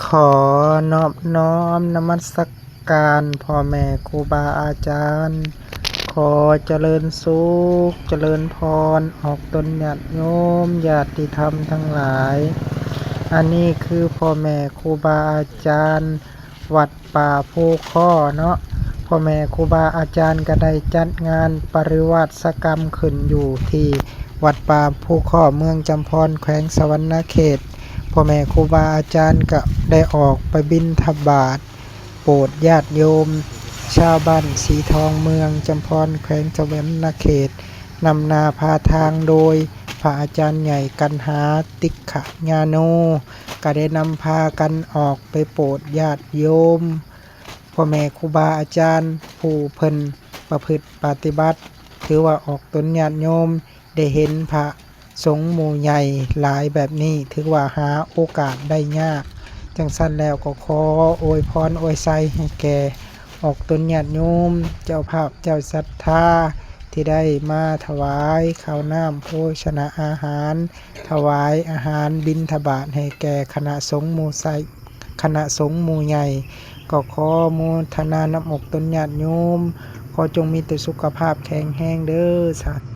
ຂໍນອບນ້ອມນະມັດສະການພໍ່ແມ່ຄູບາອາຈານ, ຂໍຈະເລີນສຸກຈະເລີນພອນ ອອກຕົນຍາດໂຍມ ຍາດຕິທຳທັງຫຼາຍ. ອັນນີ້ຄືພໍ່ແມ່ຄູບາອາຈານວັດປ່າພູຄໍເນາະ. ພໍ່ແມ່ຄູບາອາຈານກໍໄດ້ຈັດງານປະລິວາສະກຳຂຶ້ນຢູ່ທີ່ວັດປ່າພູຄໍ ເມືອງຈຳພອນ ແຂວງສະຫວັນນະເຂດ. ພໍ່ແມ່ຄູບາອາຈານກໍໄດ້ອອກໄປບິນທະບາດໂປດຍາດໂຍມຊາວບ້ານສີທອງ ເມືອງຈຳພອນ ແຂວງສະຫວັນນະເຂດ, ນຳໜ້າພາທາງໂດຍພະອາຈານໃຫຍ່ກັນຫາ ຕິກຂະຍາໂນ ກໍໄດ້ນຳພາກັນອອກໄປໂປດຍາດໂຍມ. ພໍ່ແມ່ຄູບາອາຈານຜູ້ເພິ່ນປະພຶດປະຕິບັດ ຖືວ່າອອກຕົນຍາດໂຍມ ໄດ້ເຫັນພະສົງໝູ່ໃຫຍ່ຫຼາຍແບບນີ້ ຖືວ່າຫາໂອກາດໄດ້ຍາກ. ຈັ່ງຊັ້ນແລ້ວກໍຂໍອວຍພອນອວຍໄຊໃຫ້ແກ່ອອກຕົນຍາດໂຍມ ເຈົ້າພາບເຈົ້າສັດທາ ທີ່ໄດ້ມາຖວາຍເຂົ້ານ້ຳໂພຊະນະອາຫານ, ຖວາຍອາຫານບິນທະບາດໃຫ້ແກ່ຄະນະສົງໝູ່ໄຊ ຄະນະສົງໝູ່ໃຫຍ່. ກໍຂໍໂມທະນານຳອົກຕົນຍາດໂຍມ, ຂໍຈົ່ງມີແຕ່ສຸຂະພາບແຂງແຮງເດີ ສາ